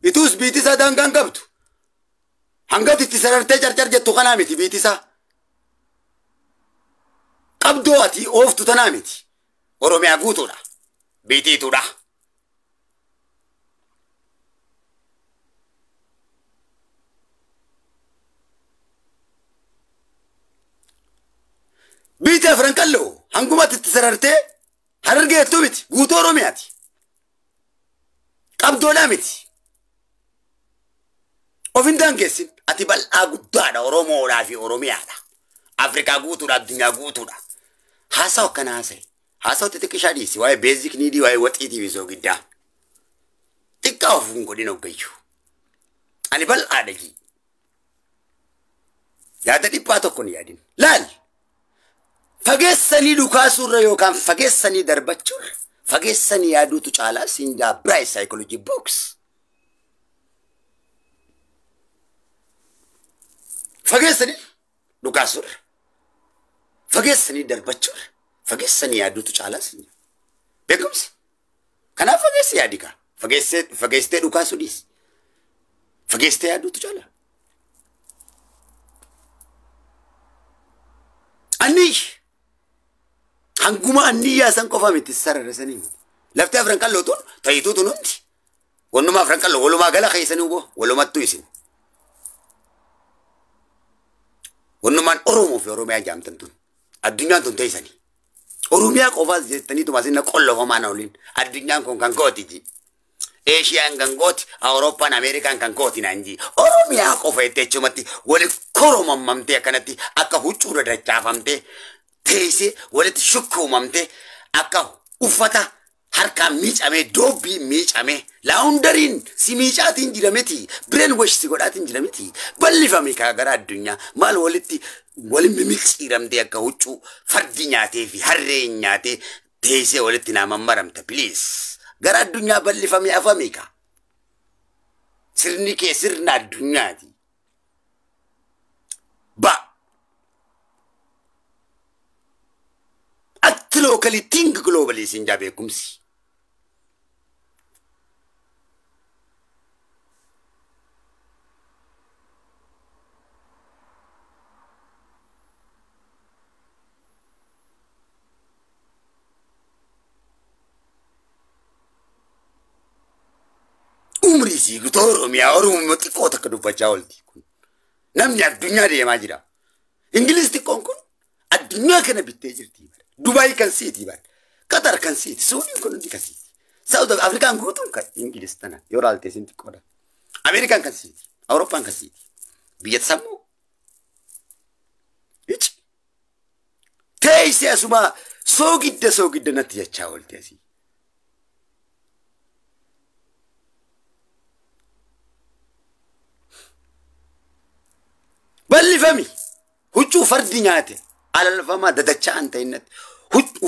Ituus biiti isaa daangaan qabdu. Hangati itti sarartee carcar jettu kanaa miti biiti isaa. Qabdoo ati ooftu tanaa miti. Oromiyaa guutuudha. Biitiituudha. Biiti afran qalloo hangumatti itti sarartee harargeettuu miti guutuu Oromiyaati. Qabdoodhaa miti. Of hin daangessin ati bal'aa guddaadha Oromoodhaa fi Oromiyaadha. Afrikaa guutuudha addunyaa guutuudha. Haasawu akkana haasa'e. Haasawu xixiqqishaa dhiisi waa'ee beezik niidii waa'ee waxiitii fi soogiddaa. Xiqqaa of hin godhin hoggayyuu. Ani bal'aadha jii. Yaada dhiphaa tokko hin yaadin. Laal! Fageessanii dhukaasuurra yookaan fageessanii darbachuurra fageessanii yaaduutu caalaa siin jaa Bright Psychology Books. Fageessanii dhukaasuurra fageessanii darbachuurra fageessanii yaaduutu caalaa siin jaa. Beekumsi. Kanaaf fageessi yaadi kaa. Fageessitee dhukaasuu dhiisi. Fageessitee yaaduutu caalaa. Anni hanguma anniyyaa san qofa miti sararasanii. Lafti afran qalloo tun ta'ituu tun hundi. Wannuma afran qalloo walumaa gala keessanii huboo walumattuu isin. Wannumaan Oromoo fi Oromiyaa jaamtan tun addunyaan tun teessanii. Oromiyaa qofaas jettaniituma sinna qollofamaan oliin addunyaan kun kan kooti ji. Eeshiyaan kan kooti, Awurooppaan, Ameerikaan kan kooti naan ji. Oromiyaa qofa jettee achumatti wali koromamamtee akkanatti akka huccuu dadachaafamtee teessee walitti shukkuumamtee akka uffata harkaan miicamee doobbii miicamee laawundariin si miicaatiin jira miti bireen wash si godhaatiin jira miti bal'ifame kaa gara addunyaa maal walitti wali mimicciiramtee akka huccuu fardi nyaatee fi harreen nyaatee teessee walitti naa maramta please gara addunyaa bal'ifame afame kaa sirni kee sirna addunyaati ba atti locally think globally siin jaa beekumsi. Umrii sii guutuu Oromiyaa Oromoo xiqqoo takka dubbachaa oolti kun. Namni addunyaa deemaa jira. Ingiliz xiqqoon kun addunyaa kana bittee jirti. Dubaay kan siiti bara. Qatar kan siiti. Suudiin kun hundi kan siiti. Saawud Afrikaan guutuun kan Ingiliz tana yoo laalte isin xiqqoodha. Ameerikaan kan siiti. Awurooppaan kan siiti. Biyya sammuu. Ichi. Teessee asuma soogidda soogidda natti jechaa oolte asii. Bal'ifami huccuu fardi nyaate alalfamaa dadachaa hin ta'innatti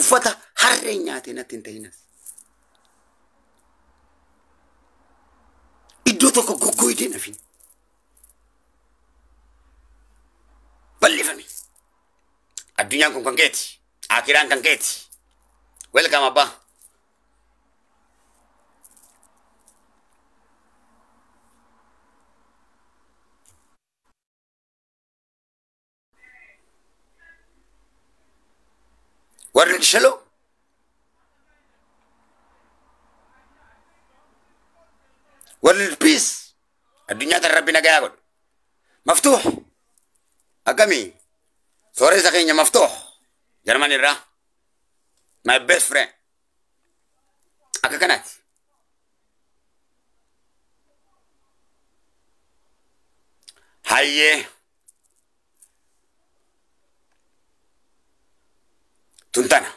uffata harreen nyaate natti hin ta'inas. Iddoo tokko goggoydee nafin. Bal'ifami. Addunyaan kun kan keeti. Akiraan kan keeti. Welcome abbaa. Warri shalom. World peace. Addunyaa tan rabbi nagaa godhu. Maftuux. Akkamii? Sooressa keenya maftuux. Jarman irraa. My best friend. Akka kanaati. Hayyee. Tuntana.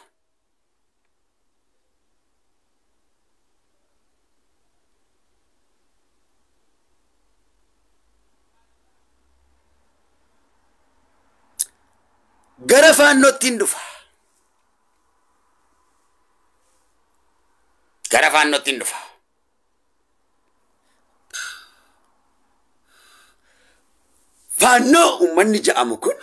Gara faannootti hin dhufa. Gara faannootti hin dhufa. Faannoo uummanni ja'amu kun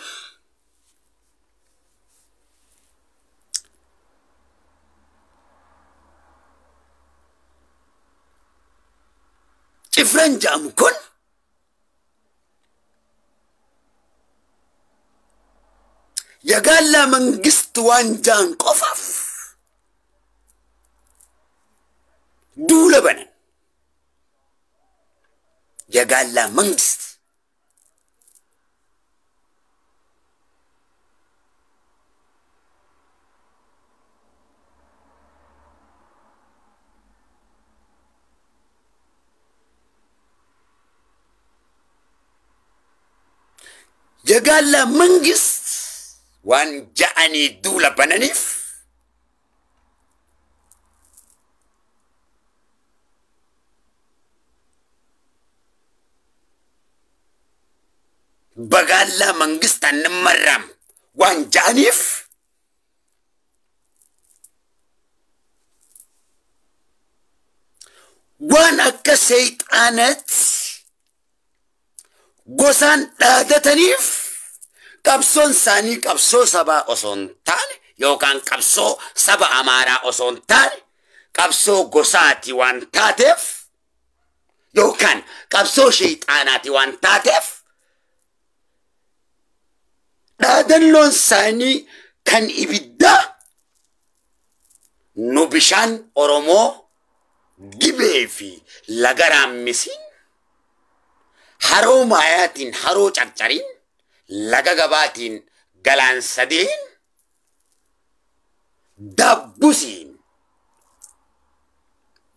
Cifran jedhamu kun Yagaallaa Mangistu waan ja'an qofaaf duula banan. Yagaallaa Mangist. Yagaallaa Mangist waan ja'anii duula bananiif Bagaallaa Mangistaan nimmarraam waan ja'aniif waan akka seexaanatti gosaan dhaadataniif qabsoon isaanii qabsoo sabaa osoo hin taane yookaan qabsoo saba Amaaraa osoo hin taane qabsoo gosaati waan taateef yookaan qabsoo sheexaanaati waan taateef dhaadannoon isaanii kan ibiddaa nu bishaan Oromoo Gibee fi laga Raammisiin haroo Maayaatiin haroo Carcariin laga Gabaatiin galaan sadeen dabbusiin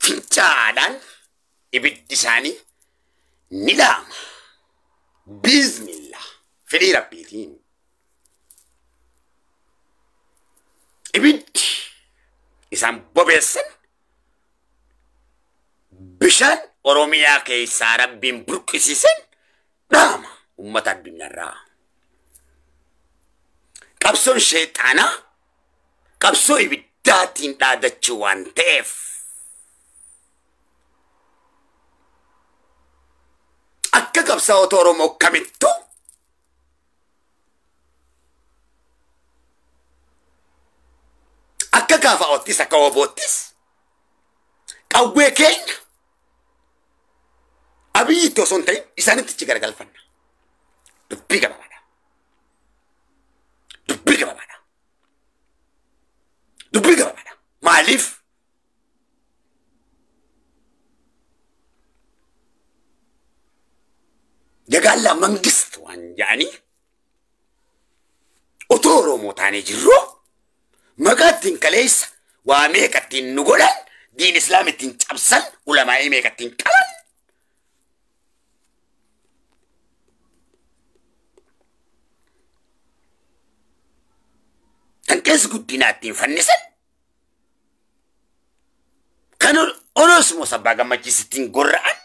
fincaadhaan ibiddi isaanii ni dhaama. Biiznillah fedhii Rabbiitiin. Ibiddi isaan bobeessan bishaan Oromiyaa keessaa Rabbiin burqisiisan dhaama uummata addunyaarraa. Qabsoon sheexaanaa qabsoo ibiddaatiin dhaadachuu waan ta'eef akka qabsaa'ota Oromoo kamittuu akka gaafaa'ottis akka oboottis qawwee keenya Abiyyitti osoo hin ta'in isaanitti ichi garagalfanna. Dubbii gabaabaadha. Dubbii gabaabaadha. Dubbii gabaabaadha. Maaliif? Yagaallaa Mangist waan jedhanii otoo Oromoo taanee jirru maqaa ittiin kaleessa waa meeqa ittiin nu godhan diin islaam ittiin cabsan ulamaa'ii meeqa ittiin qalan kan keessa guddinaa ittiin fannisan kan Onosmos abbaa gammachiis ittiin gorra'an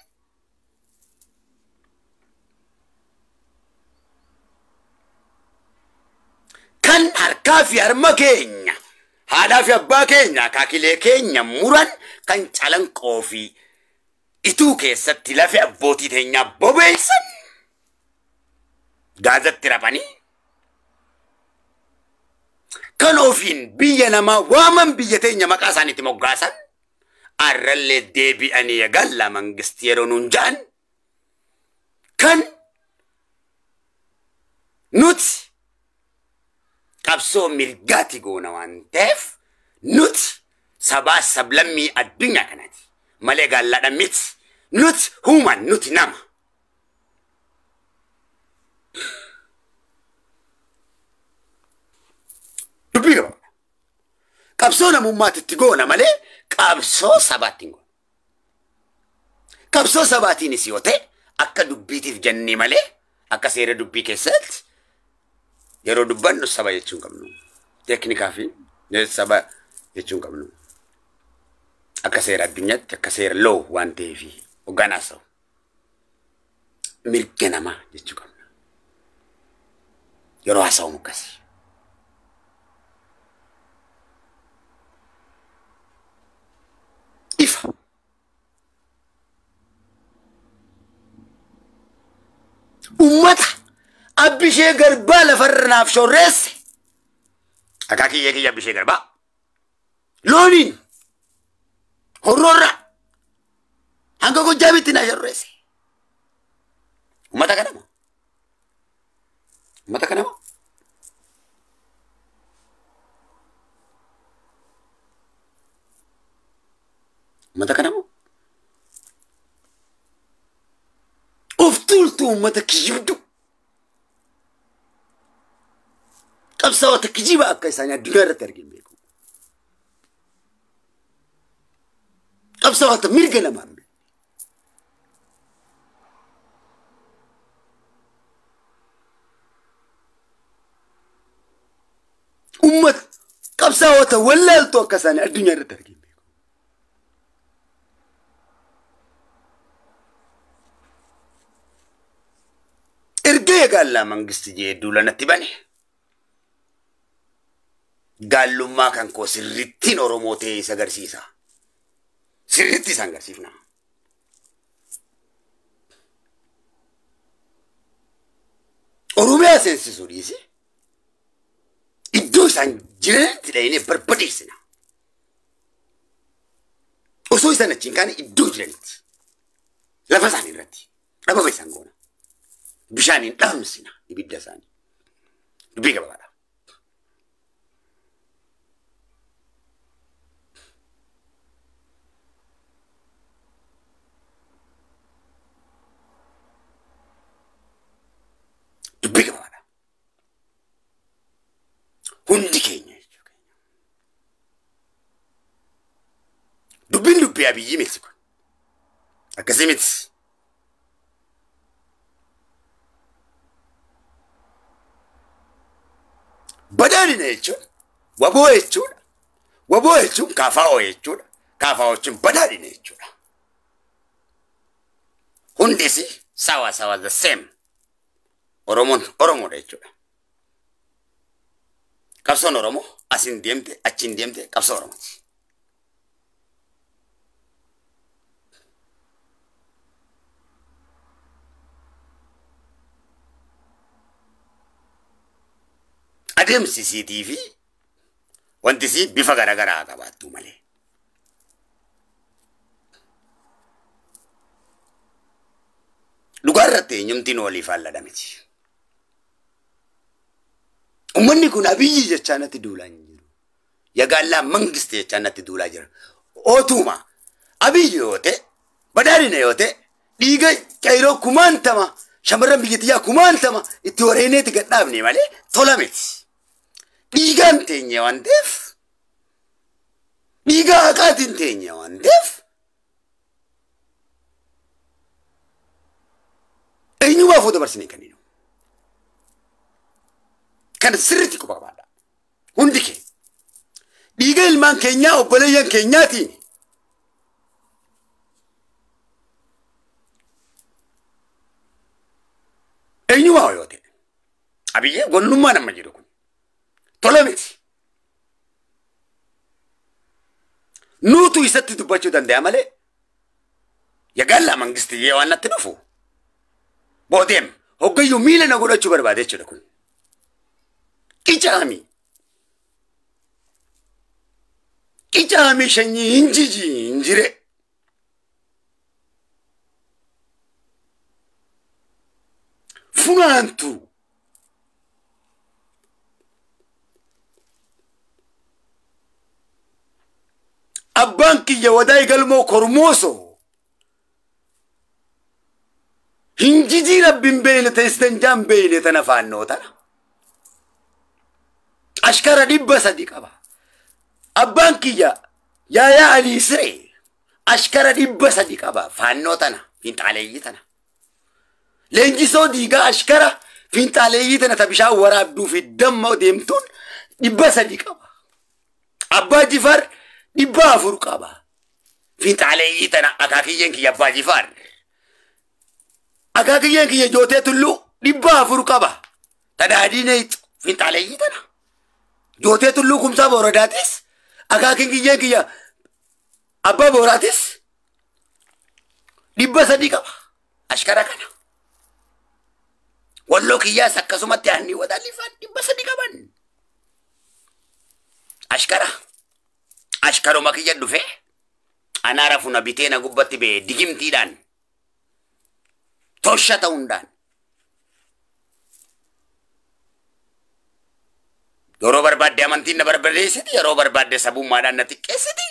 kan harkaa fi harma keenya haadhaa fi abbaa keenya akaakilee keenya muran kan calanqoo fi ituu keessatti lafee abbootii teenyaa bobeessan gaazatti rafanii kan ofiin biyya namaa waaman biyya teenya maqaa isaaniitti moggaasan arrallee deebi'anii Yagaallaa Mangisti yeroo nuun ja'an kan nuti qabsoo mirgaati goona waan ta'eef nuti sabaa sablammii addunyaa kanaati malee gaallaadha miti nuti human nuti nama. Dubbii gabaabaa. Qabsoo namummaatti itti goona malee qabsoo sabaatti hin goona. Qabsoo sabaatiinis yoo ta'e akka dubbiitiif jennee malee akka seera dubbii keessatti yeroo dubbannu saba jechuu hin qabnu. Teeknikaa fi saba jechuu hin qabnu. Akka seera addunyaatti akka seera loo waan ta'eef hoggaan haasa'u. Mirga namaa jechuu qabna. Yeroo haasa'u akkasi. Ifa. Uummata Abbishee Garbaa lafarra naaf shorreesse. Akaakiyyee kiyya Abbishee Garbaa. Looniin horroorra hanga Gojjaamitti na shorreesse. Uummata kanama. Uummata kanama. Uummata kanama. Of tuultu uummata kijibdu. Qabsaa'ota kijiba akka isaanii addunyaa irratti arginu beeku. Qabsaa'ota mirga namaa hin beekne. Uummata qabsaa'ota wallaaltuu akka isaanii addunyaa irratti arginu beeku. Erga eegaallaa mangisti jee duula natti bane. Gaallummaa kan koo sirrittiin Oromoo ta'e isa agarsiisa. Sirriitti isaan agarsiifna. Oromiyaa seensisuu dhiisi. Iddoo isaan jiranitti dhayinee barbadeessina. Osoo isaan achiin kaane iddoo jiranitti. Lafa isaanii irratti. Dhabama isaan goona. Bishaaniin dhaamsina ibidda isaanii. Dubbii gabaabaa. Dubbii gabaabaa. Hundi keenya jechuudha. Dubbiin dubbii Abiyyi miti kun. Akkasii miti. Badhaadhina jechuun waboo jechuudha. Waboo jechuun KFO jechuudha. KFO jechuun badhaadhina jechuudha. Hundis sawa sawa the same. Oromoon Oromoodha jechuudha. Qabsoon Oromoo asiin deemte achiin deemte qabsoo Oromooti. Adeemsi isiitii fi wanti isii bifa garaagaraa qabaattu malee. Dhugaa irratti eenyumtiin walii faalladha miti. Uummanni kun Abiyyi jechaa natti duulaa hin jiru. Yagaallaa mangiste jechaa natti duulaa jira. Ootuma Abiyyi yoo ta'e, badhaadhina yoo ta'e, dhiiga qeeroo kumaantama shamarran biyya tiyyaa kumaantama itti wareeneeti gad dhaabne malee tola miti. Dhiigaan teenye waan ta'eef, dhiiga haqaatiin teenye waan ta'eef, eenyumaaf odoo dabarsinee kenninu. Kana sirriitti quba qabaadha. Hundi kee dhiiga ilmaan keenyaa obboleeyyan keenyaatiin eenyumaa yoo ta'e Abiyyi gonnummaa nama jedhu kun tola miti. Nuutu isatti dubbachuu danda'a malee yagaallaa mangistiyyee waan natti dhufu boodeem hoggayyuu miila na godhachuu barbaade jechuudha kun. Qicaami. Qicaami shanyii hin jiji hin jire. Funaantu. Abbaan kiyya wadaay galmoo kormooso. Hin jijii rabbiin beeyne teessistan jaan beeyne tana faannoo tana. Ashkara 300 qaba. Abbaan kiyya Yaayaa Alii Siree ashkara 300 qaba. Faannoo tana fiinxaaleeyyii tana. Leenjisoo diigaa ashkara fiinxaaleeyyii tana ta bishaan waraabduu fi damma deemtuun 300 qaba. Abbaa Jifaar 400 qaba. Fiinxaaleeyyii tana akaakiyyeen kiyya Abbaa Jifaar. Akaakiyyeen kiyya Jootee Tulluu 400 qaba. Tadaadii neexu fiinxaaleeyyii tana. Jootee Tulluu Kumsaa Booradaatis akaakiin kiyyeen kiyya Abbaa Booraatis 300 qaba. Ashkara kana. Walloo kiyyaas akkasumatti aanni wadaalifaan 300 qaban. Ashkara. Ashkaruma kiyya dhufee anaara funa bitee na gubbatti ba'ee digimtiidhaan tosha ta'uundhaan Yeroo barbaadde amantiin na barbadeessiti, yeroo barbaadde sabummaadhaan na xiqqeessiti.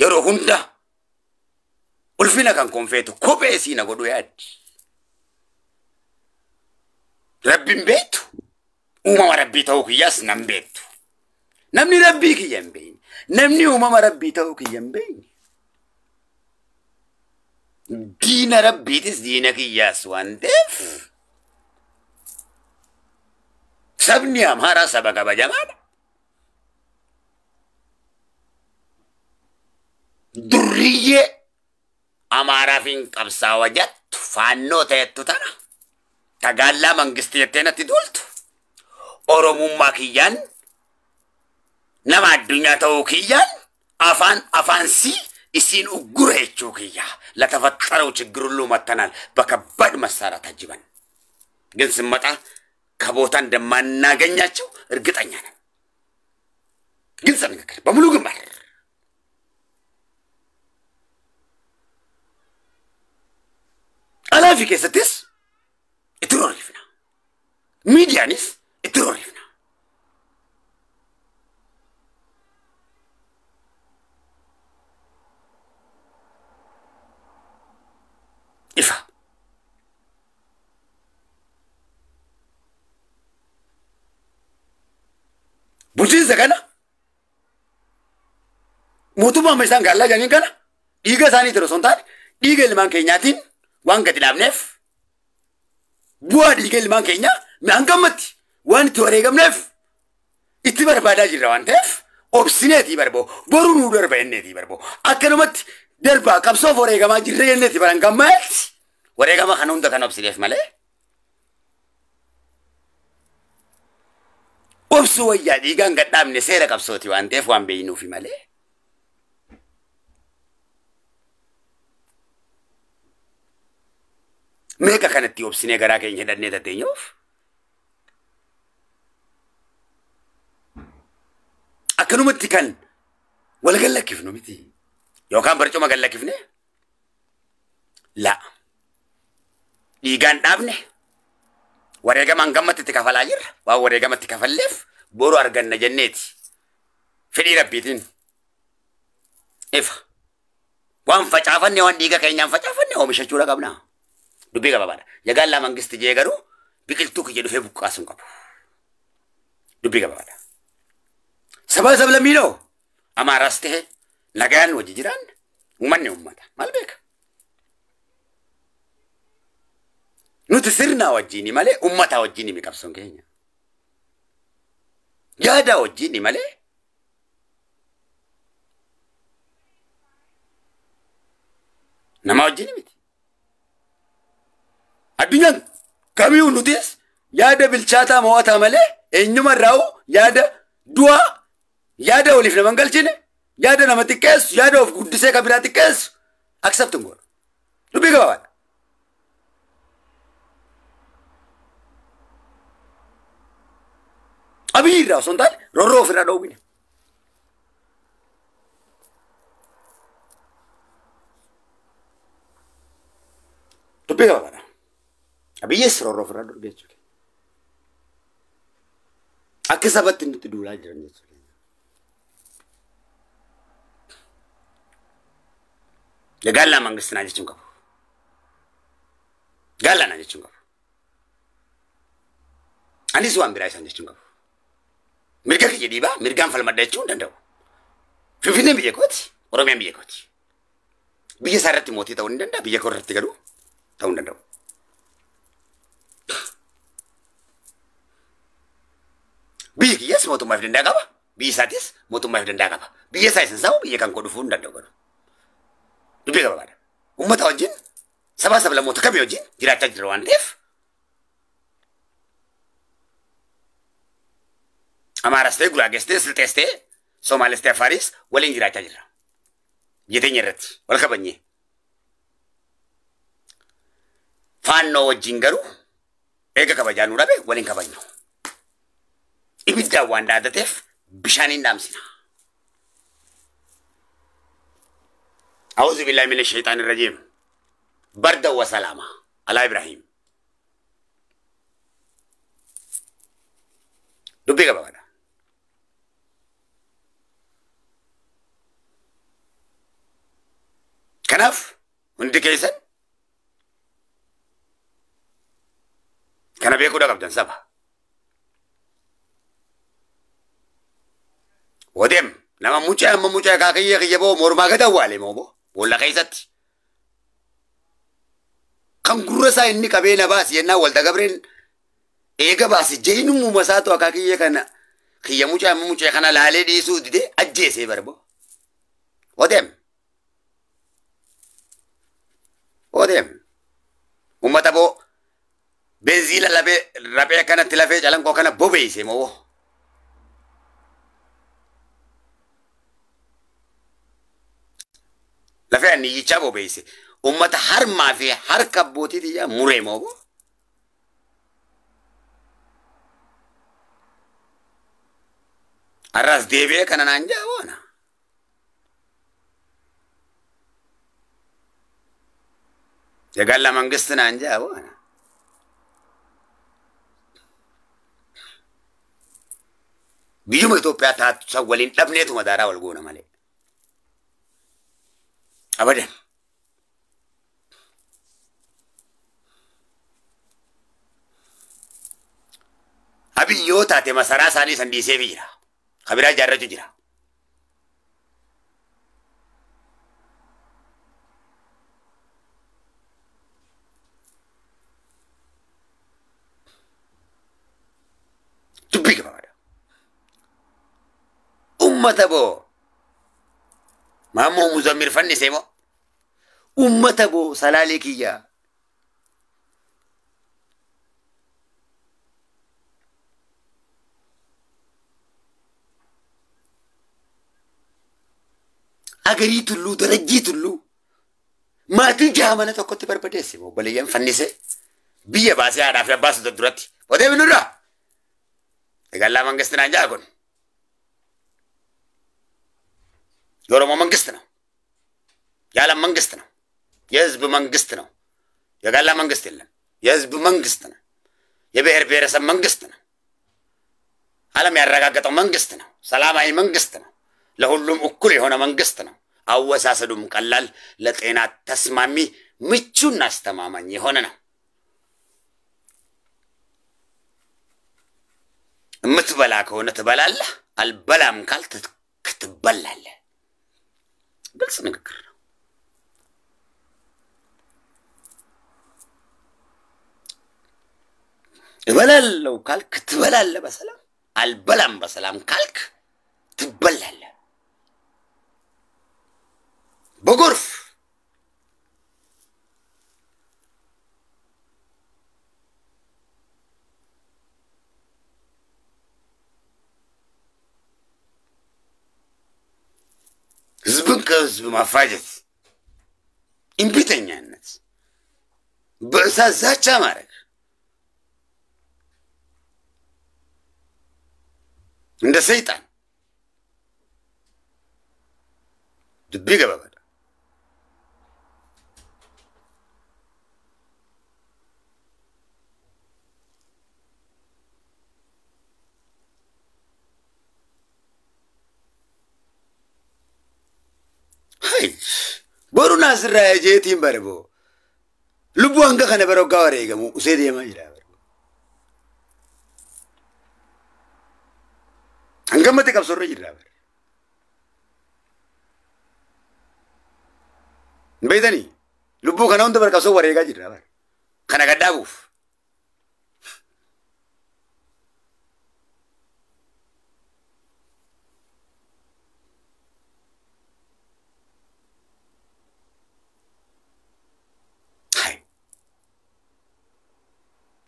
Yeroo hunda ulfina kan konfeetu kophee sii na godhu yaaddi. Rabbiin beektu, uumama rabbii ta'uu kiyyaas nan beektu. Namni rabbii kiyya hin beekne, namni uumama rabbii ta'uu kiyya hin beekne. Diina rabbiitis diina kiyyaas waan ta'eef sabni Amaaraa saba kabajamaadha. Durriyyee Amaaraaf hin qabsaawa jettu faannoo ta'ettu tana tagaallaa mangistii jettee natti duultu Oromummaa kiyyaan nama addunyaa ta'uu kiyyaan afaan afaan sii isiin uggura jechuu kiyya ለተፈጠረው ችግር ሁሉ መተናል በከባድ መሳሪያ ታጅበን ግን ስንመጣ ከቦታ እንደማናገኛቸው እርግጠኛ ነን። ግልጽ ንግግር በሙሉ ግንባር አላፊ keessattis itti roorrifna. Miidiyaanis itti roorrifna. Ifa. Bulchiinsa kana mootummaa amma isaan gaallaa jiraniin kana dhiiga isaaniitiin osoo hin taane dhiiga ilmaan keenyaatiin waan gadi dhaabneef bu'aa dhiiga ilmaan keenyaa mi'aan gammatti waan itti wareegamneef itti barbaadaa jirra waan ta'eef obsineetii barboo boruu nuu darba jenneetii barboo akkanumatti darbaa qabsoof wareegamaa jirra jenneetii baran gammaatti wareegama kana hunda kan obsineef malee obsuu wayyaa dhiigaan gad dhaabne seera qabsooti waan ta'eef waan beeynuufi malee. Meeqa kanatti obsinee garaa keenya hidhannee tatteenyuuf akkanumatti kan wal gallakkifnu miti yookaan barcuma gallakkifne la dhiigaan dhaabne wareegamaan gammatti itti kafalaa jirra waan wareegamatti kafalleef boru arganna jenneeti fedhii rabbiitiin ifa waan facaafanne waan dhiiga keenyaan facaafanne oomishachuudha qabna. Dubbii gabaabaadha. Yagaallaa mangisti jee garuu biqiltuu kiyya dhufee buqqaasuu hin qabu. Dubbii gabaabaadha. Sabaa sablammiinoo Amaaraas ta'e nagaan wajji jiraan uummanni uummata maal beeka? Nuti sirnaa wajjini malee uummata wajjini mi qabsoon keenya. Yaada wajjini malee nama wajjini miti. Addunyaan kamiyyuu nutis yaada bilchaataa mo'ataa malee eenyuma irraa yaada du'aa yaada waliif nama hin galchine yaada nama xiqqeessu yaada of guddisee kan biraa xiqqeessu accept hin godhu. Dubbii gabaabaadha. Abiyyi irraa osoo hin taane roorroo ofirraa dhoowwine. Dubbii gabaabaadha. Abiyyis roorroo ofirraa dhoowwe jechuudha. Akka sabatti nutti duulaa jiran jechuudha. Gaallaa mangistinaa jechuun qabu. Gaallaa naa jechuun qabu. Anis waan biraa isaan jechuun qabu. Mirga kiyya dhiibaa mirgaan falmadha jechuu hin danda'u. Finfinneen biyya kooti, Oromiyaan biyya kooti. Biyya isaa irratti mootii ta'uu ni danda'a, biyya koo irratti garuu ta'uu hin danda'u. Biyyi kiyyas mootummaaf danda'a qaba. Biyyi isaatis mootummaaf danda'a qaba. Biyya isaa isin saamu biyya kan koo dhufuu hin danda'u garuu. Dubbii gabaabaa. Uummata wajjin sabaa sablammoota kamii wajjin jiraachaa jira waan ta'eef Amaaras ta'e Guraagees ta'e Silxees ta'e Somaalees ta'e Afaaris waliin jiraachaa jirra. Biyya teenya irratti wal kabajnee. Faannoo wajjin garuu eega kabajaa nuu dhabe waliin kabajnu. Ibiddaan waan dhaadateef bishaaniin dhaamsina. أعوذ بالله من الشيطان الرجيم. بردا وسلاما على إبراهيم. Dubbii gabaabadha. Kanaaf hundi keessan kana beekuudha qabdan saba. Odeem nama mucaa amma mucaa kaakiyya kiyya boo mormaa gad awwaale moo boo boolla keessatti. Kan gurra isaa inni qabee na baasi jennaan walda gabreen eega baasi jeenumuma isaatu akaakiyya kana kiyya mucaa amma mucaa kana laalee dhiisuu didee ajjeesee barbo. Odeem. Odeem. Uummata boo benziila lafee raphee akkanatti lafee calanqoo kana bobeeyse moo. Lafee anniyyichaa bobeeyse. Uummata harmaa fi harka abbootii xiyyaa muree moo. Arras deebi'ee kana naan jaaboona. የጋላ መንግስት naan jaaboona. Biyyuma Itoophiyaa taatu san waliin dhabneetu madaaraa wal goona malee. Abadan. Abiy yoo taate masaraa isaanii san dhiiseefi jira. Kabiraa ijaarrachuu jira. Dubbii gabaabadha. Uummata boo Maammoo Muzammir fannisee moo uummata boo salaalee kiyyaa. Agarii tulluu darajjii tulluu maatii jaha mana tokkotti barbadeesse obboleeyyan fannisee biyya baasee haadhaa fi abbaa isa duratti otee binurraa. የጋላ መንግስት ናንጃ kun የኦሮሞ መንግስት ነው። የዓለም መንግስት ነው። የህዝብ መንግስት ነው። የጋላ መንግስት የለም። የህዝብ መንግስት ነው። የብሔር ብሔረሰብ መንግስት ነው። ዓለም ያረጋገጠው መንግስት ነው። ሰላማዊ መንግስት ነው። ለሁሉም እኩል የሆነ መንግስት ነው። አወሳሰዱም ቀላል፣ ለጤና ተስማሚ፣ ምቹና አስተማማኝ የሆነ ነው። የምትበላ ከሆነ ትበላለህ፣ አልበላም ካልክ ትበላለህ። ግልጽ ንግግር ነው። እበላለሁ ካልክ ትበላለህ በሰላም፣ አልበላም በሰላም ካልክ ትበላለህ በጎርፍ። ህዝብን ከህዝብ ማፋጀት፣ እምቢተኛነት፣ በእሳት ዛቻ ማድረግ እንደ ሰይጣን ድቢ ገባበል። Boru naasirraa jeetiin bare boo. Lubbuu hanga kana bara waggaa wareegamu usee deemaa jira. Hangammatti qabsoorra jirra. Hin beektanii? Lubbuu kana hunda bara qabsoo wareegaa jirra. Kana gaddaabuuf.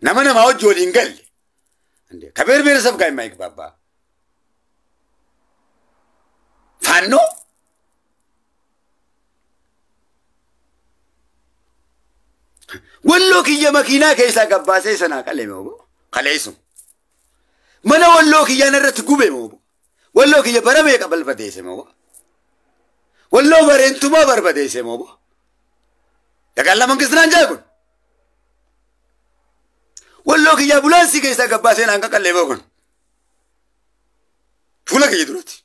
Nama namaa wajji waliin galle ከብሔር ብሔረሰብ ጋር የማይግባባ ፋኖ ወሎ kiyya makiinaa keessaa gabbaasee sanaa qalee moo kaleessu mana walloo kiyyaan irratti gube moo walloo kiyya bara meeqa barbadeesse moo walloo bareentumaa barbadeesse moo የጋላ መንግስት ናንጃ kun walloo kiyya bulaansii keessaa gabbaasee naan qaqallee kun Fuula kiyya duratti.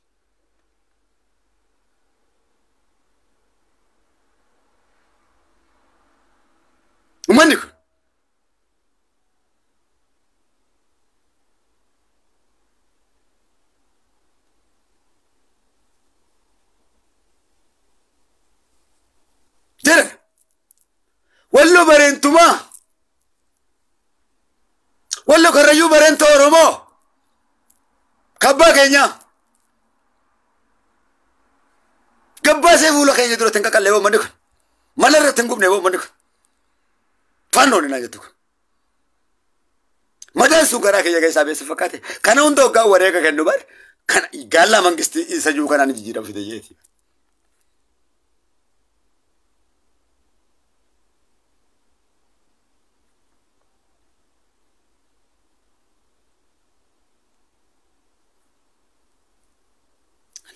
Uummanni kun jira Walloo bareentumaa, Walloo Karrayyuu bareentoo Oromoo kabbaa keenyaa gabbaasee fuula keenya duratti hin qaqallee uummanni kun mana irratti hin gubne uummanni kun fannoon hin jettu kun madaan sun garaa keenya keessaa beessa fakkaate kana hunda hoggaa wareega kennu bar kana gaallaa mangistii isa jiru kanaan jijjiiran fide jeeti.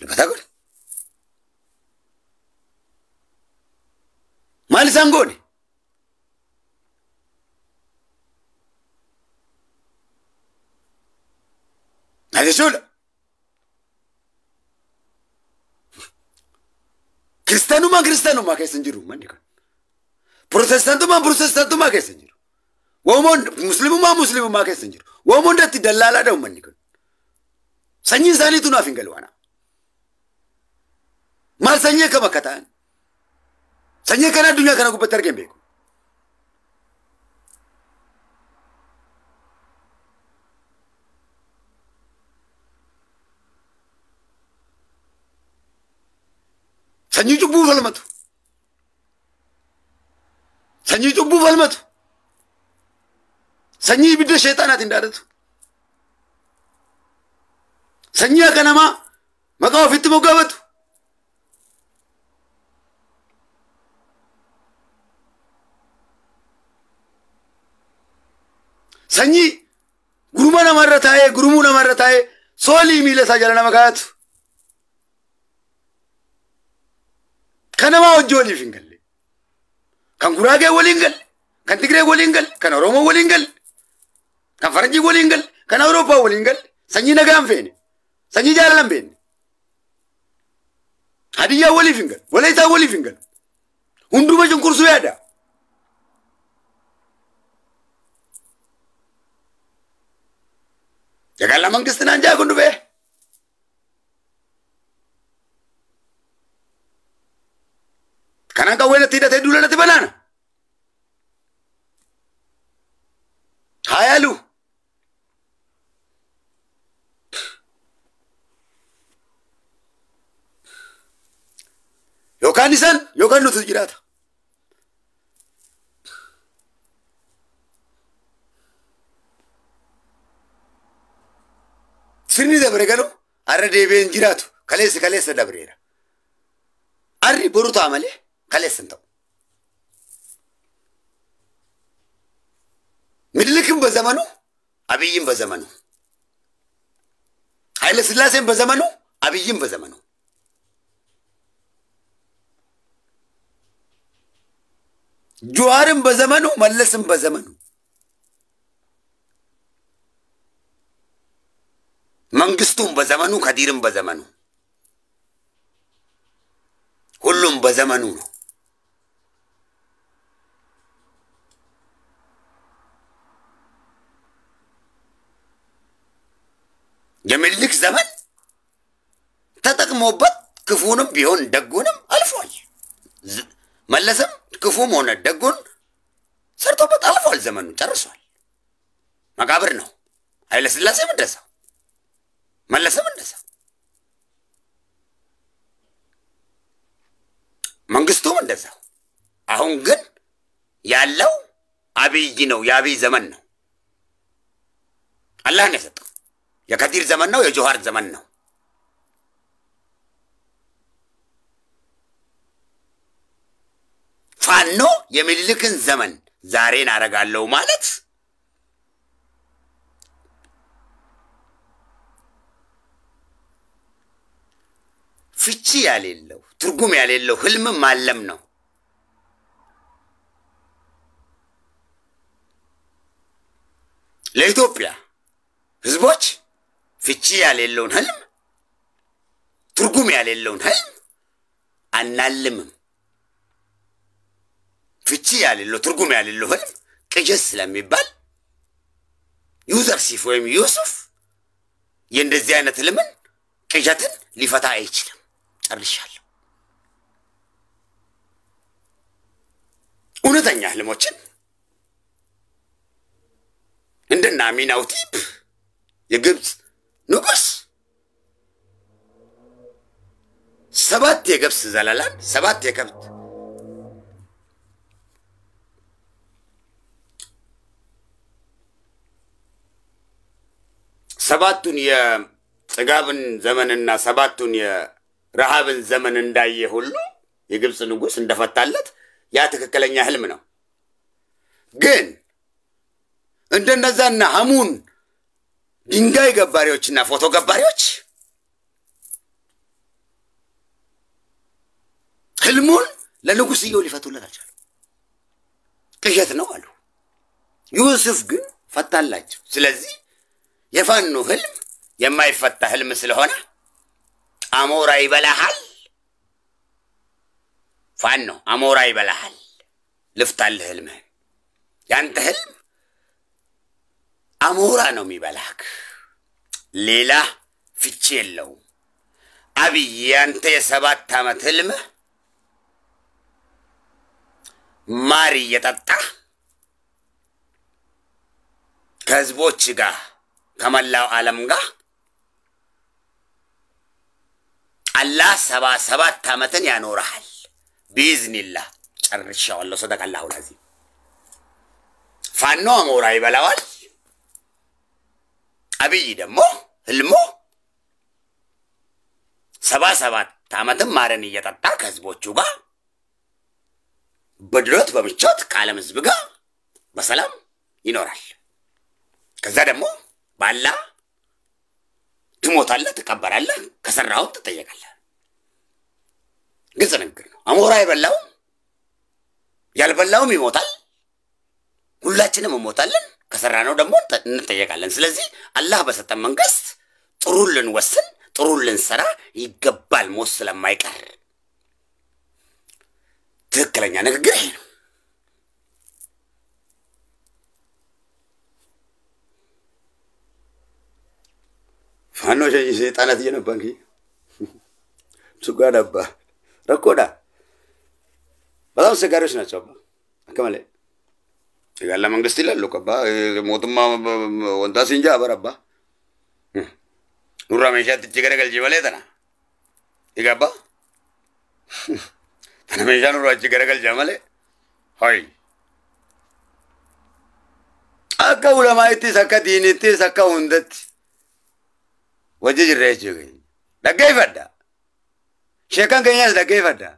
Dubbataa godhe. Maal isaan goone? Maal jechuudha? Kiristaanummaan kiristaanummaa keessa hin jiru manni kun. Protestaantummaan protestaantummaa keessa hin jiru. Wamuun muslimummaan muslimummaa keessa hin jiru. Wamuun hundatti dallaalaadha uummanni kun. Sanyiin isaaniitu naaf hin galu ana. Maal sanyii akkam akka ta'an? Sanyii kana addunyaa kana gubbatti argee hin beeku. Sanyii cubbuu falmatu. Sanyii cubbuu falmatu. Sanyii ibidda sheexaanaatiin dhaadatu. Sanyii akka namaa maqaa ofitti moggaafatu. Sanyii guruma namarra taa'ee gurmuu namarra taa'ee soolii miila isaa jala nama kaa'atu. Kan namaa hojii waliif hin galle. Kan Guraagee waliin galle, kan Tigree waliin galle, kan Oromoo waliin galle, kan Faranjii waliin galle, kan Awurooppaa waliin galle, sanyii nagaa hin feene, sanyii jaalala hin feene. Hadiyyaa waliif hin galle, Walayitaa waliif hin galle. Hunduma cunqursuu yaada. Jagalla mangisti naan jaa kun dhufee. Kanaan qawwee natti hidhatee duula natti banaana. Haa yaalu. Yookaan isaan yookaan nuti jiraata. Sirni dabre galu har'a deebi'ee hin jiraatu. Kaleessi kaleessa dabreera. Har'i boru ta'a malee kaleessa hin ta'u. Minilikin በዘመኑ አብይም በዘመኑ ኃይለ ሥላሴም በዘመኑ አብይም በዘመኑ ጁዋርም በዘመኑ መለስም በዘመኑ መንግስቱም በዘመኑ ከዲርም በዘመኑ ሁሉም በዘመኑ ነው። የሚኒልክ ዘመን ተጠቅሞበት ክፉንም ቢሆን ደጉንም አልፏል። መለስም ክፉም ሆነ ደጉን ሰርቶበት አልፏል። ዘመኑ ጨርሷል። መቃብር ነው። ኃይለ ሥላሴም እንደዛው፣ መለስም እንደዛው፣ መንግስቱም እንደዛው። አሁን ግን ያለው አብይ ነው። የአብይ ዘመን ነው። አላህ ነው የሰጠው። የከዲር ዘመን ነው። የጆሃር ዘመን ነው። ፋኖ የሚኒልክን ዘመን ዛሬን አረጋለሁ ማለት ፍቺ ያሌለው ትርጉም ያሌለው ህልም ማለም ነው። ለኢትዮጵያ ህዝቦች ፍቺ ያሌለውን ህልም ትርጉም ያሌለውን ህልም አናልምም። ፍቺ ያሌለው ትርጉም ያሌለው ህልም ቅዠት ስለሚባል ዩዘርሲፍ ወይም ዩሱፍ የእንደዚህ አይነት ህልምን ቅዠትን ሊፈታ አይችልም። ጨርሻለሁ። እውነተኛ ህልሞችን እንደነ አሚናውቲፕ የግብፅ ንጉስ 7 የገብስ ዘለላን 7 የከብት ሰባቱን የጥጋብን ዘመንና 7ቱን የረሃብን ዘመን እንዳየ ሁሉ የግብፅ ንጉስ እንደፈታለት ያ ትክክለኛ ህልም ነው። ግን እንደነዛና ሐሙን ድንጋይ ገባሪዎችና ፎቶ ገባሪዎች ህልሙን ለንጉስየው ሊፈቱለት አልቻሉም። ቅዠት ነው አሉ። ዩሱፍ ግን ፈታላቸው። ስለዚህ የፋኖ ህልም የማይፈታ ህልም ስለሆነ አሞራ ይበላሃል፣ ፋኖ አሞራ ይበላሃል፣ ልፍታልህ ህልምህን። ያንተ ህልም አሞራ ነው የሚበላክ፣ ሌላ ፍቺ የለውም። አብይ ያንተ የ7 ዓመት ህልምህ ማር እየጠጣ ከህዝቦች ጋር ከመላው ዓለም ጋር አላህ 77 ዓመትን ያኖርሃል ቢዝኒላህ። ጨርሻዋለሁ። ሰደቀላሁ ላዚም። ፋኖ አሞራ ይበላዋል። አብይ ደግሞ ህልሞ 77 ዓመትን ማርን እየጠጣ ከህዝቦቹ ጋር በድሎት በምቾት ከዓለም ህዝብ ጋር በሰላም ይኖራል። ከዛ ደግሞ ባላ ትሞታለህ፣ ትቀበራለህ፣ ከሰራኸው ትጠየቃለህ። ግልጽ ንግግር ነው። አሞራ የበላውም ያልበላውም ይሞታል። ሁላችንም እንሞታለን፣ ከሰራነው ደግሞ እንጠየቃለን። ስለዚህ አላህ በሰጠን መንግስት ጥሩ ልንወስን ጥሩ ልንሰራ ይገባል፣ ሞት ስለማይቀር። ትክክለኛ ንግግር ይሄ ነው። ፋኖ ሸኝ ሰይጣናት እየነባንኪ ሱጋዳ አባ ረኮዳ በጣም አስቸጋሪዎች ናቸው። አባ አከመለ ጋላ መንግስት ይላሉ ቀባ ሞቱማ ወንታ ሲንጃ አበረባ ኑራ ሜሻት እቺ ገረገልጂ በሌ ተና ይጋባ ተና ሜሻ ኑራ እቺ ገረገልጃ መሌ ሆይ akka ulamaittis akka diinittis akka hundatti wajji jirra jechuu keenya. Dhaggeeffadha. Sheekan keenyas dhaggeeffadha.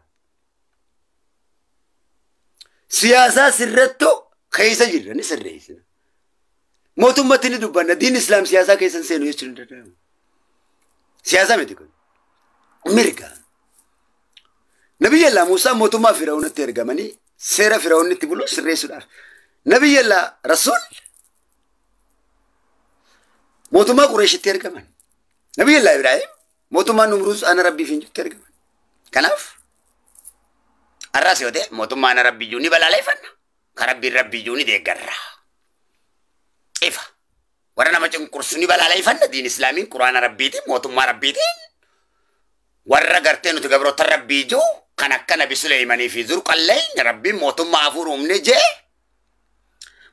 Siyaasaa sirrattu keessa jirra ni sirreessina. Mootummatti ni dubbanna. Diin islaam siyaasaa keessa hin seenu jechuun hin danda'amu. Siyaasaa miti kun. Mirga. Nabiyyallaa Muusaa mootummaa Firaa'unatti ergamanii seera Firaa'unitti bulu sirreessuudhaaf. Nabiyyallaa Rasuul mootummaa Qureeshitti ergaman. Nabiyyallaa Ibraahim mootummaa Numruuz ana Rabbii fi jirutti ergaman. Kanaaf har'as yoo ta'e mootummaa ana Rabbiyyuu ni balaaleffanna. Ka Rabbiin Rabbiyyuu ni deeggarra. Ifa. Warra nama cunqursu ni balaaleffanna. Diin Islaamiin Quraana Rabbiitiin mootummaa Rabbiitiin warra gartee nuti gabroota Rabbii jiru kan akka Nabi Suleeymanii fi Zurqalleen Rabbiin mootummaa afur uumne jee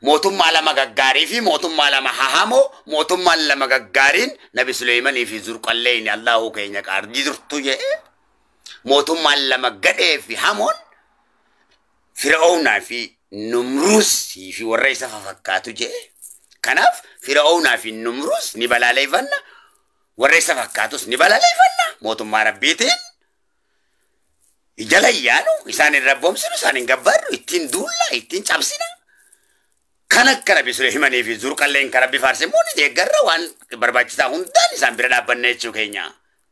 mootummaa lama gaggaarii fi mootummaa lama hahamoo mootummaan lama gaggaariin Nabi Suleeymanii fi Zurqalleen Allahu keenya qaarjii jirtu jee mootummaan lama gadhee fi hamoon Fir'aawnaa fi Numruusii fi warra isa fakkaatu jee. Kanaaf Fir'aawnaa fi Numruus ni balaaleffanna, warra isa fakkaatus ni balaaleffanna. Mootummaa Rabbiitiin jala yaanu isaan hin rabboomsinu, isaan hin gabbarru, ittiin duulla, ittiin cabsina. Kan akka Nabi Suleeymanii fi Zurqalleen kan Rabbi faarse immoo ni deeggarra waan barbaachisaa hundaan isaan bira dhaabbanna jechuu keenya.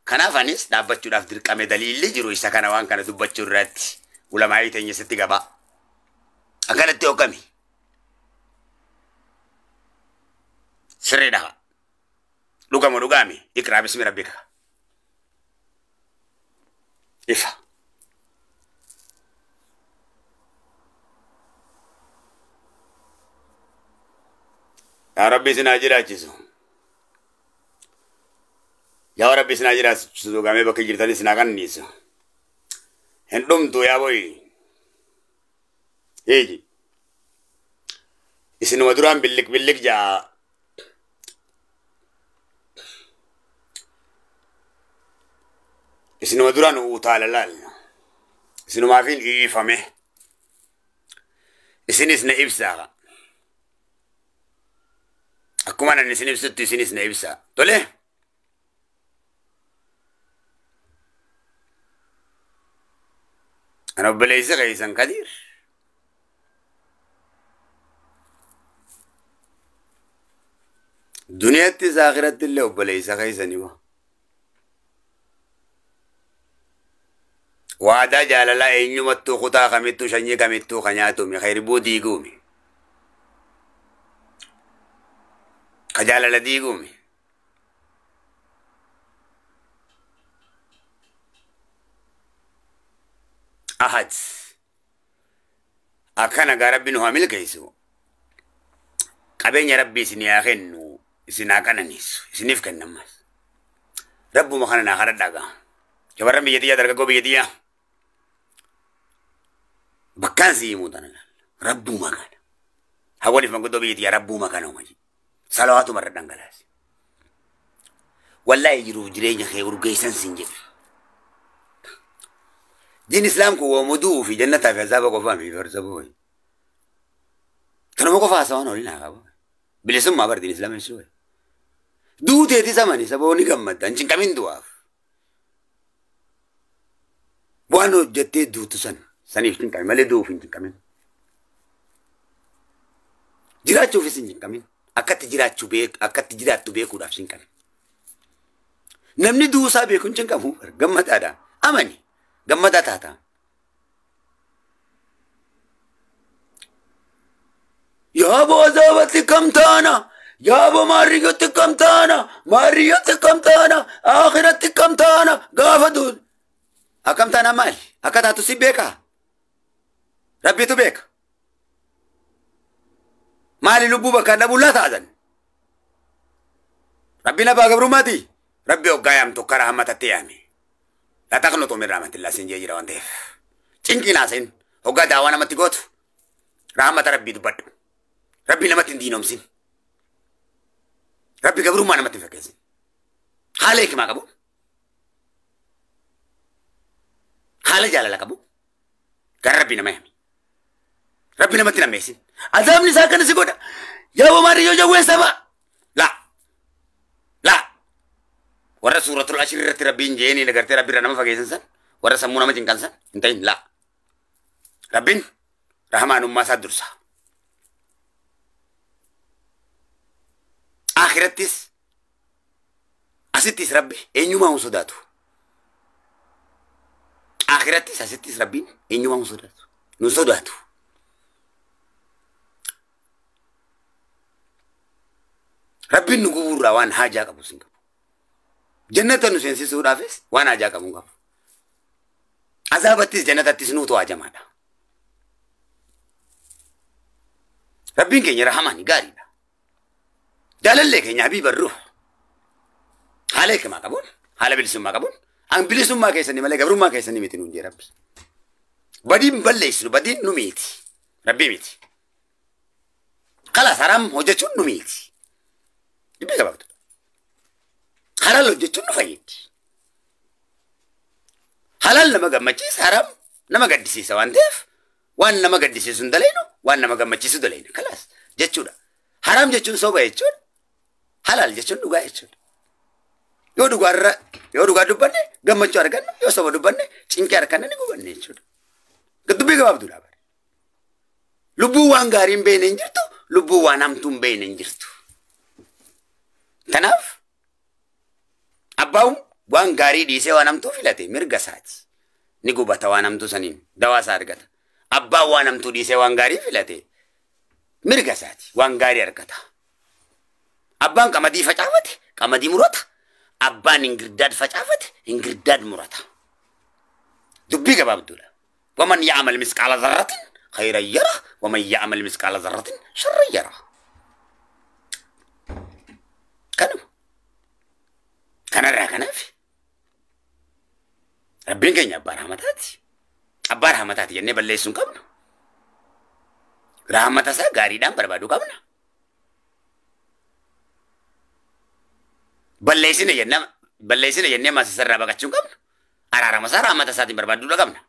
Kanaaf anis dhaabbachuudhaaf dirqame daliilli jiru isa kana waan kana dubbachuu irratti ulamaa'ii teenya sitti gabaa. Akkanatti hoogami. Sirriidha. Dhugamu dhugaami. Iqraa bismi rabbika. Ifa. Yaa Rabbi isin haa jiraachisu. Yaa Rabbi isin haa jiraachisu gamee bakka jirtan isin haa qanniisu. Hin dhumtu yaa boyi. Eeji. Isinuma duraan billik billik jaa. Isinuma duraan utaala laal. Isinumaafin iifame. Isinis na ibsaa. Akkuma nan isin ibsutti isinis na ibsaa. Tole? Ana obboleessa keessan Kadiir. Duniyaattis akhiratti illee obboleessa keessanii wa. Waadaa jaalalaa eenyumattuu kutaa kamittuu sanyii kamittuu ka nyaatuumi ka hirbuu diiguumi. Ka jaalala diiguumi. Ahad. Akkana gaa Rabbi nu haa milkeessu. Qabeenya Rabbi isin haa kennu isin haa qananiisu isiniif kennammas. Rabbuma kana naa kadhadhaa gaa. Shamarran biyya tiyyaa dargaggoo biyya tiyyaa. Bakkaan si himuu tana laal. Rabbuma kana. Hawwaniif manguddoo biyya tiyyaa rabbuma kana umaji. Salawaatuma irra dhangalaasi. Wallaahi jiruuf jireenya kee urgeessan sin jedhe. Diin Islaam kun waa muduu fi jannataa fi azaaba qofaa mi farsa booyi. Kanuma qofa haasawaan waliin haa qabu. Bilisummaa bar diin Islaam jechuudha. Duuteeti samani saboonni gammadda hin cinqamin du'aaf. Waan hojjettee duutu san saniif cinqami malee du'uuf hin cinqamin. Jiraachuufis hin cinqamin. Akkatti jiraachuu beek akkatti jiraattu beekuudhaaf cinqami. Namni du'uusaa beeku hin cinqamu gammadaadha. Amani gammadaa taata. Yaaboo azaabatti kam taana? Yaaboo maarriyyootti kam taana? Maarriyyootti kam taana? Akhiratti kam taana? Gaafa duun. Akkam taana maali? Akka taatu si beekaa? Rabbitu beeka. Maali lubbuu bakka dhabuu laata taatan? Rabbiin abbaa gabrummaati. Rabbi hoggaa yaamtu karaa hammatatti yaame. La taqnutu min rahmatillah sin jee jira waan ta'eef. Cinqiin haasayin hoggaa daawaa namatti gootu rahmata Rabbii dubbadhu. Rabbi namatti hin diinomsin. Rabbi gabrummaa namatti hin fakkeessin. Haala hikimaa qabu. Haala jaalala qabu. Gara Rabbii nama yaami. Rabbi namatti hin ammeessin. Azaabni isaa akkana si godha. Yaa maariyyoo jawween saba. Laa. Laa. Warra suuratul ashir irratti Rabbiin jeeni agartee Rabbi irraa nama fageessan san warra sammuu nama cinqan san hin ta'in laa. Rabbiin rahmaanummaa isaa dursa. Akhirattis asittis Rabbi eenyumaa hin sodaatu. Akhirattis asittis Rabbiin eenyumaa hin sodaatu. Nu sodaatu. Rabbiin nu gubuurraa waan haajaa qabu sin qabu. Jannata nu seensisuudhaafis waan haajaa qabu hin qabu. Azaabattis jannatattis nuutu haajamaadha. Rabbiin keenya rahamaani gaariidha. Jaalallee keenya habiiba ruh. Haala hikimaa qabuun, haala bilisummaa qabuun, an bilisummaa keessanii malee gabrummaa keessanii miti nuun jee Rabbi. Badiin balleessinu badiin nu miti. Rabbii miti. Kalaas haraam hojjechuun nu miti. Dubbii gabaabduudha. Halaal hojjechuun nu fayyaddi. Halaal nama gammachiisa, haraam nama gaddisiisa waan ta'eef waan nama gaddisiisu hin daleynu, waan nama gammachiisu daleynu. Kalaas jechuudha. Haraam jechuun soba jechuudha. Halaal jechuun dhugaa jechuudha. Yoo dhugaarra yoo dhugaa dubbanne gammachuu arganna, yoo soba dubbanne cinqii arganna ni gubanne jechuudha. Dubbii gabaabduudha bara. Lubbuu waan gaarii hin beekne hin jirtu, lubbuu waan hamtuu hin beekne hin jirtu. Kanaaf abbaan waan gaarii dhiisee waan hamtuu filate mirga isaati. Ni gubata waan hamtuu saniin dawaa isaa argata. Abbaan waan hamtuu dhiisee waan gaarii filate mirga isaati waan gaarii argata. Abbaan qamadii facaafate qamadii murata. Abbaan ingirdaad facaafate ingirdaad murata. Dubbii gabaabduudha. Waman ya'mal misqaala zarratin khayran yara waman ya'mal misqaala zarratin sharran yara. Kanuma. Kanarraa kanaaf Rabbiin keenya abbaa rahmataati. Abbaa rahmataati jennee balleessuu hin qabnu. Rahmata isaa gaariidhaan barbaaduu qabna. Balleessine jennee maasisarraa baqachuu hin qabnu. Araarama isaa rahmata isaatiin barbaaduu qabna.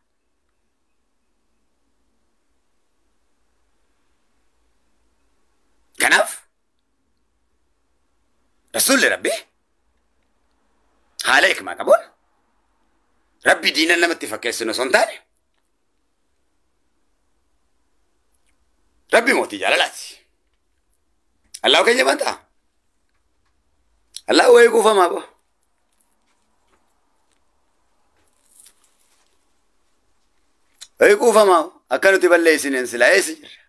Kanaaf Rasuulli Rabbii haala hikmaa qabuun Rabbi diina namatti fakkeessinu osoo hin taane Rabbi mootii jaalalaati. Allahu keenya bantaa. Allahu wayii kuufamaa boo. Wayii kuufamaa akka nuti balleessineen silaa eessa jirra?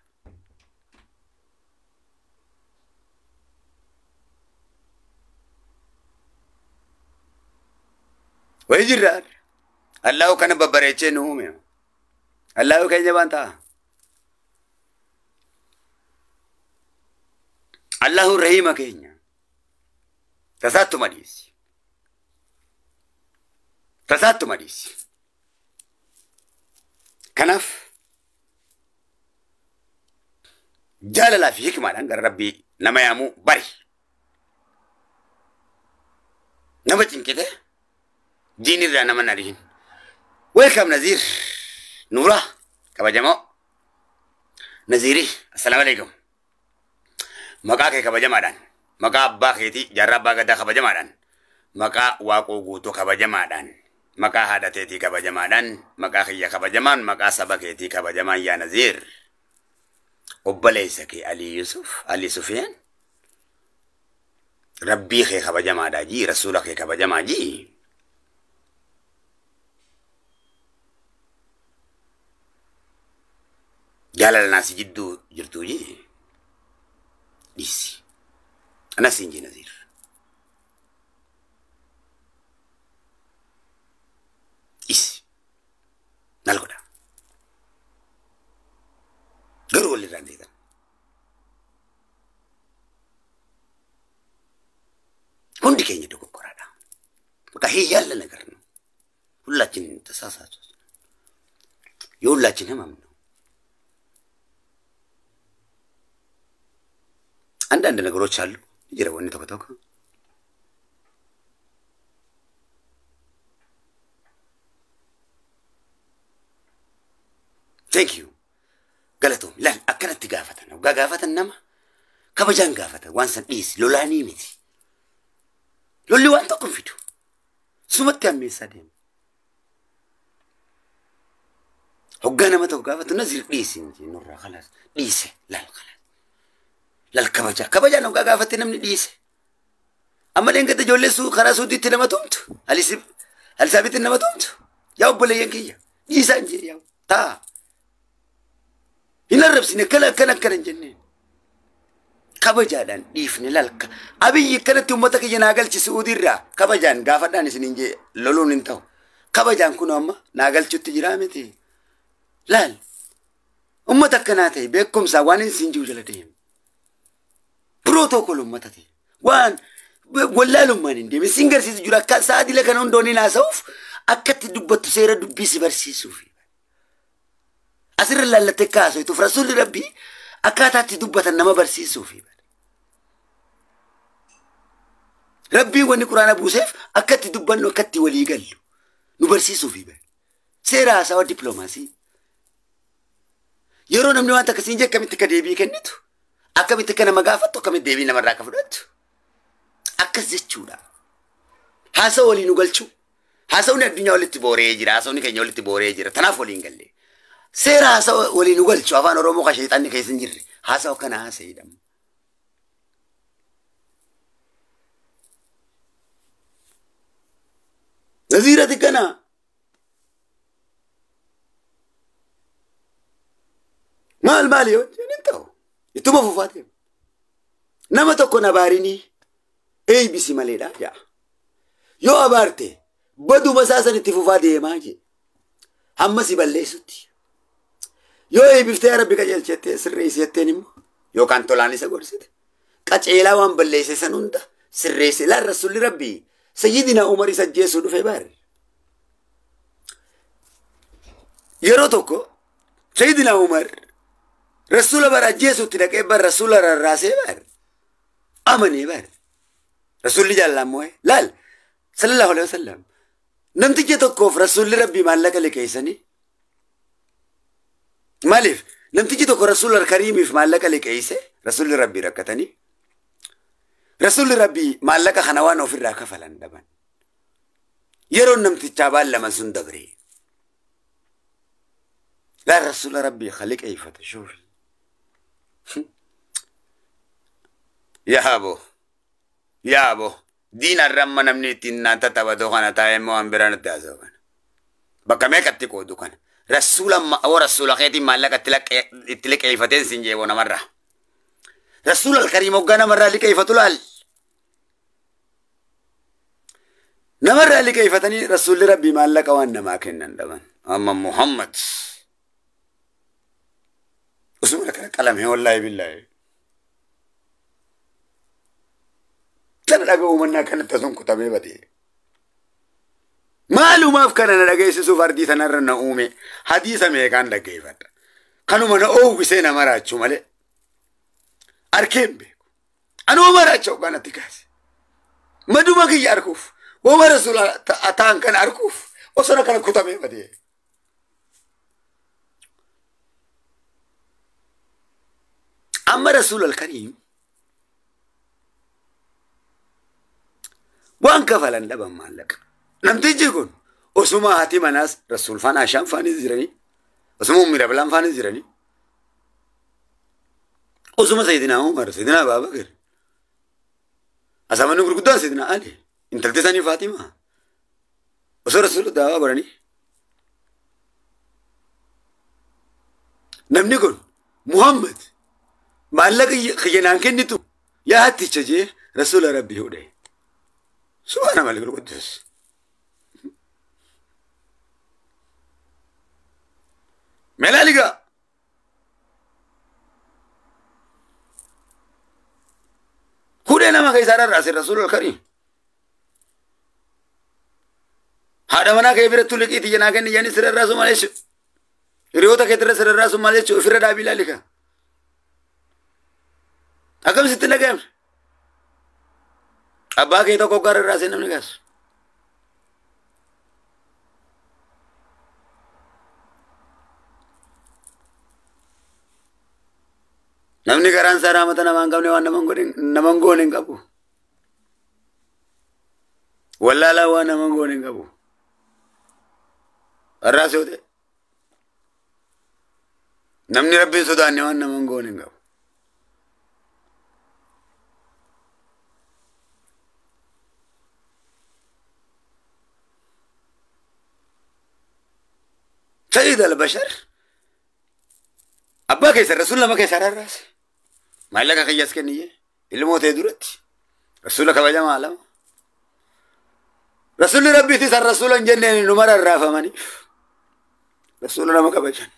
Wayii jirra. Allahu kana babbareechee nu uume. Allahu keenya bantaa. Allahu rahima keenya. Tasattuma dhiisi. Tasattuma dhiisi. Kanaaf jaalalaa fi hikmaadhaan gara Rabbii nama yaamuu bari. Nama cinqite diinirraa nama narihin. Welcome Nazir. Nuura kabajamoo. Naziri, assalaamu alaikum. Maqaa kee kabajamaadhaan, maqaa abbaa keetii jaarraa abbaa gadaa kabajamaadhaan, maqaa waaqoo guutuu kabajamaadhaan, maqaa haadha teetii kabajamaadhaan, maqaa kiyya kabajamaan, maqaa saba keetii kabajamaan yaa Naziir. Obboleessa kee Alii Yusuf, Alii Sufiyaan, Rabbii kee kabajamaadhaa jii, rasuula kee kabajamaa jii. Jaalala naasii jidduu jirtuu jii. Dhiisi. Anas hin jee Naziir. Dhiisi. Maal godha? Garuu walirraa hin beekan. Hundi keenya dogoggoraadha. በቃ ይሄ ያለ ነገር ነው። ሁላችን ተሳሳቱ። የሁላችን ህመም ነው። አንዳንድ ነገሮች አሉ ጅረ ወኒ tokko tokko thank you galatoom laal akkanatti gaafatan waggaa gaafatan nama kabajaan gaafatan waan san dhiisi lolaanii miti lolli waan tokko hin fidu sumatti hammeessaa deema hoggaa nama tokko gaafatu Naziir dhiisi nurraa khalaas dhiise laal khalaas laal kabajaa kabajaan hoggaa gaafatte namni dhiise amma dheengadda ijoollee karaa suudiitti nama tumtu alisaabitti nama tumtu yaa obboleeyyan kiyya dhiisaa hin jee yaa taa hin arrabsine akkana akkana akkana hin jenneen kabajaadhaan dhiifne lalka Abiyyi akkanatti uummata kiyya naa galchi Suudiirraa kabajaan gaafadhaan isin hin jee loluun hin ta'u kabajaan kun amma naa galchutti jiraa miti laal uummata akkanaa ta'e beekumsaa waan hin siin jiru jala deemu pirootokool uummata ta'e waan wallaalummaan hin deemin siin garsiisu jira akka sa'aadila kana hundoonni haasa'uuf akkatti dubbattu seera dubbii si barsiisuuf asirra laallattee kaasoo rasuulli Rabbii akkaataatti dubbatan nama barsiisuuf. Rabbiin wanni quraana buuseef akkatti dubbannu akkatti walii gallu nu barsiisuuf. Seera haasawaa dippiloomaasii. Yeroo namni waan akkasiin jee akkamitti akka deebii kennitu akkamitti akka nama gaafattu akkamitti deebii namarraa akka fudhattu akkas jechuudha. Haasawa walii nu galchuu. Haasawni addunyaa walitti booree jira. Haasawni keenya walitti booree jira. Tanaaf waliin galle. Seera haasawa walii nu galchu afaan Oromoo kan sheexanni keessa hin jirre haasawa kana haasa'edha. Naziirati kana maal maal yoo hin ta'u ittuma fufaatee nama tokko na baarinii eeybisi maleedha jaa yoo abaarte baduma isaa san itti fufaa deemaa jee. Hamma si balleessutti. Yoo eebbiftee yaa Rabbi qajeelchettee sirreessi jetteen immoo yookaan tolaan isa gorsite. Qaceelaa waan balleesse san hunda sirreesse. Laal Rasuulli Rabbii Sayyidina Umar isa ajjeesuu dhufe baar. Yeroo tokko Sayyidina Umar Rasuula bara ajjeesuutti dhaqee bar Rasuula rarraasee bar. Amanee bar. Rasuulli jaallaan moo'e. Laal sallallahu alaihi wasallam. Namticha tokkoof Rasuulli Rabbii maallaqa liqeessanii. Maaliif? Namtichi tokko Rasuula Kariimiif maallaqa liqeesse Rasuulli Rabbii rakkatanii. Rasuulli Rabbii maallaqa kana waan ofirraa kafalan dhaban. Yeroon namtichaa baallaman sun dabre. Laal Rasuula Rabbii liqeeffate shuufi. Yaabo. Yaabo. Diina irra namni ittiin naan tattaphatu kana taa'ee immoo waan biraa nutti haasa'u kana. Bakka meeqatti qoodu kana. Rasuula oo rasuula keetiin maallaqa itti liqeeffateen siin jeeboo namarraa. Rasuula alkariim hoggaa namarraa liqeeffatu laal. Namarraa liqeeffatanii Rasuulli Rabbii maallaqa waan namaa kennan dhaban. Amma Muhammad. Osuma kana qalame wallaahi billaahi. Kana dhaga'uu mannaa kanatti sun kutamee badee. Maalumaaf kana na dhageessisuuf ardii sanarra na uume hadiisa meeqaan dhaggeeffadha. Kanuma na oowwisee na maraachuu malee. Arkeen beeku. Anuma maraacha hoggaan atti kaase. Maduma kiyya arkuuf. Wama rasuula ta'an kana arkuuf osoo kana kutamee badee. Amma Rasuula alkariim waan kafalan dhaban maallaqa. Namtichi kun osuma haati manaas Rasuul faan Ashaan faanis jiranii osuma Ummi Rablaan faanis jiranii osuma Sayyidina Umar Sayyidina Abaabakir asamanni gurguddaan Sayyidina Ali intalti isaanii Faatima osoo Rasuula daawaa godhanii namni kun Muhammad maallaqa kiyyanaan kennitu yaa hatticha jee Rasuula Rabbii hudhe. Subhaana malikul quddus. Melaaligaa. Hudhee nama keessaa rarraase Rasuula alkariim. Haadha manaa kee biratti liqii xiyyanaa kenni jedhanii si rarraasu maal jechuudha? Hiriyoota keetirra si rarraasu maal jechuudha? Ofirra dhaabii ilaalika. Akkam sitti dhaga'amne? Abbaa kee tokko hoggaa rarraasee namni kaasu. Namni garaan isaa raamata namaa hin qabne waan nama hin goone hin qabu. Wallaalaa waan nama hin goone hin qabu. Rarraasee yoo ta'e. Namni Rabbiin sodaanne waan nama hin goone hin qabu. Sayyid al-Bashar abbaa keessa Rasuul nama keessa rarraase. Maallaqa kiyyas kenniyye ilmoo ta'e duratti Rasuula kabajamaa lama. Rasuulli Rabbiitis san Rasuula hin jenneen numa rarraafamaniif Rasuula nama kabajan.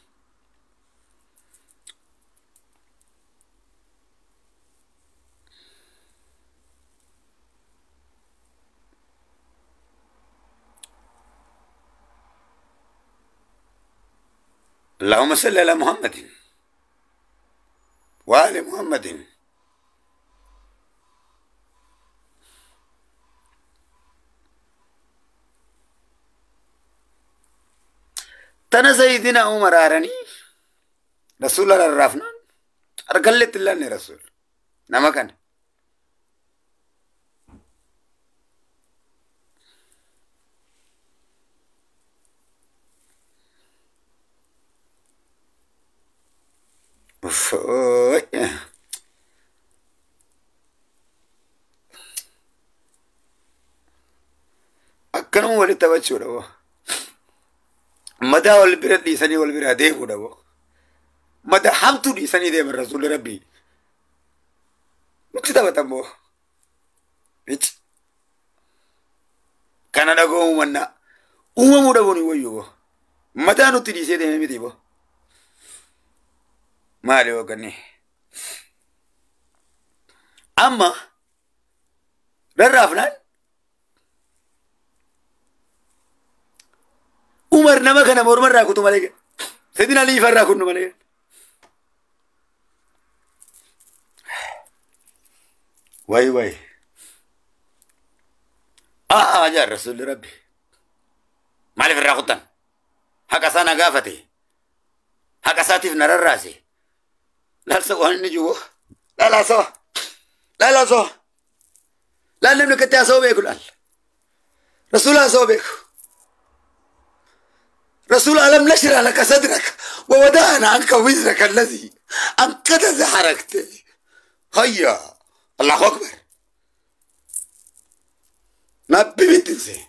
اللهم صل على محمد وآل محمد. تنا سيدنا عمر آرني رسول الله رافنا أرقلت الله رسول نما كان Akkanuma walitti taphachuudha boo. Madaa wal bira dhiisanii wal bira deemuudha boo. Madaa hamtuu dhiisanii deeman Rasuulli Rabbii. Nutti taphatan boo. Miti. Kana dhaga'uu mannaa. Uumamuu dhabuun hin wayyu boo. Mataa nutti dhiisee deeme miti boo. Maali hoogganni? Amma rarraafnaan Umar nama kana mormarraa kutu malee Sayyidina Ali farraa kunnu malee. Wayi wayi. Aa jaa Rasuulli Rabbi. Maaliif irraa kuttan? Haqa isaa na gaafate. Haqa isaatiif na rarraase. Laalsa waan inni jiru. Laal haasawa. Laal haasawa. Laal namni akkatti haasawaa beeku laal. Rasuula haasawaa beeku. رسول ألم نشرح لك صدرك ووضعنا عنك وزرك الذي أنقض ظهرك. هيا الله أكبر. نبي بتنسي.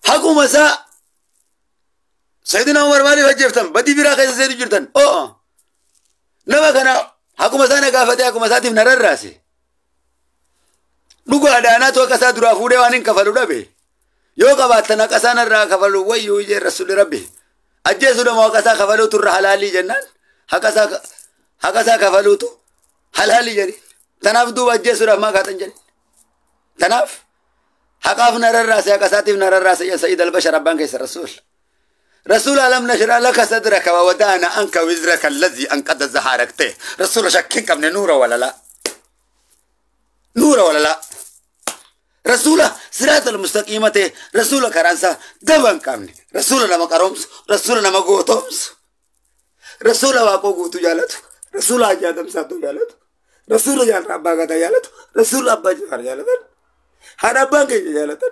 حقو مساء سيدنا عمر مالي فجفتن بدي برا خيس سيدي جرتن أو نما كان Akkuma isaa na gaafate akkuma isaatiif na rarraase. Dhugaadhaanaatu akka isaa duraa fuudhee waan hin kafalu dhabe. Yoo qabaattan akka isaa narraa kafalu wayyuu jee Rasuulli Rabbi. Ajjeesuudha moo akka isaa kafaluutu irra halaalii jennaan haqa isaa kafaluutu halaalii jedhin. Tanaaf duuba ajjeesuudhaaf maa kaatan jedhin. Tanaaf haqaaf na rarraase haqa isaatiif na rarraase yaa Sayyid al-Bashar abbaan keessa Rasuul. رسول ألم نشرح لك صدرك وودعنا عنك وزرك الذي أنقض ظهرك. رسول شكينك من نور ولا لا؟ نور ولا لا؟ رسول صراط المستقيمة رسول كرانسا دبن كامني رسول نما كرومس رسول نما غوتومس رسول واقو غوتو جالت رسول آدم ساتو جالت رسول جال ربا غدا جالت رسول أبا جوار جالت هذا بانك جالت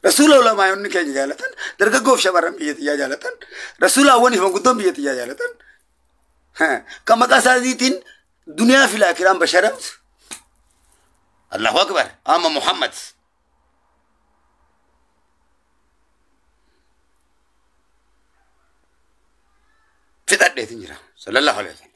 رسول الله ما يوني كي جالتن درجة شبرم بيجي جالتن رسول الله وني فمقدم بيجي جالتن ها كما كاساديتين دنيا في الآخرة بشرمت الله أكبر. أما محمد في تدري تنجرا صلى الله عليه وسلم.